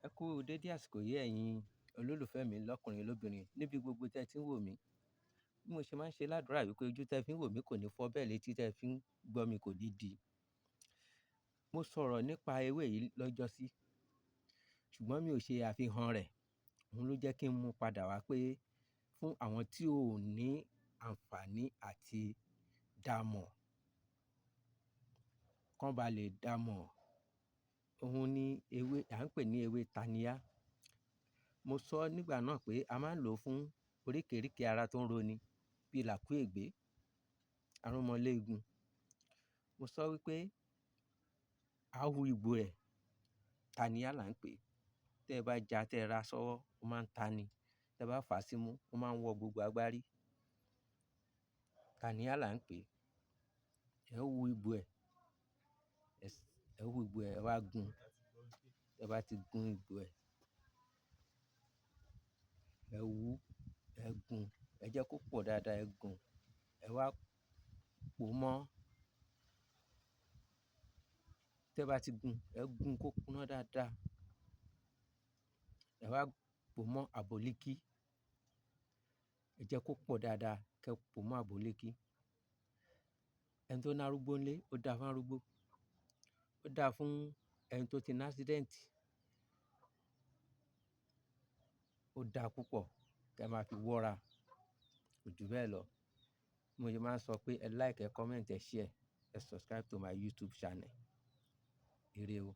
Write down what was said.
Ẹ kú dédé àsìkò yìí, ẹ̀yin olólùfẹ́ mi lọ́kùnrin lóbìnrin níbi gbogbo tẹ́ tí ń wò mí. Bí mo ṣe máa ń ṣe ládùrá wípé ojú tẹ́ fi ń wò mí kò ní fọ́, bẹ́ẹ̀ létí tẹ́ fi ń gbọ́ mi kò ní di. Mo sọ̀rọ̀ nípa ewé yìí lọ́jọ́sí, ṣùgbọ́n mi ò ṣe àfihàn rẹ̀. Òun ló jẹ́ kí n mú padà wá pé fún àwọn tí ò ní àǹfààní àti dá mọ̀, kán ba lè dá mọ̀. Òun ni ewé à ń pè ní ewé taniá. Mo sọ nígbà náà pé a máa ń lò ó fún oríkèéríkèé ara tó ń roni bíi làkúègbé, arúnmọléegun. Mo sọ wípé a hu ìgbò rẹ̀, taniá là ń pè é. Tẹ́ ẹ bá já, tẹ́ ẹ ra sọ́wọ́, ó máa ń tani. Tẹ́ ẹ bá fà á símú, ó máa ń wọ gbogbo agbárí. Taniá là ń pè é. Ẹ ó hu ìgbò ẹ̀, ẹ hu ìgbò ẹ̀, ẹ wá gún. Tẹ́ ẹ bá ti gún ìgbò ẹ̀, ẹ wú, ẹ gún, ẹ jẹ́ kó pọ̀ dáadáa, ẹ gún, ẹ wá pò mọ́. Tẹ́ ẹ bá ti gún, ẹ gún kó kúná dáadáa. Ẹ wá pò mọ́ àbólíkí. Ẹ jẹ́ kó pọ̀ dáadáa, kí ẹ pò mọ́ àbólíkí. Ẹni tó ní arúgbó ńlé, ó dáa fún arúgbó. Ó dáa fún ẹni tó ti ní accident. Ó dáa púpọ̀ kí ẹ máa fi wọ́ra. Kò jù bẹ́ẹ̀ lọ. Bí mo ṣe máa ń sọ pé ẹ like, ẹ comment, ẹ share, ẹ subscribe to my YouTube channel. Ire o.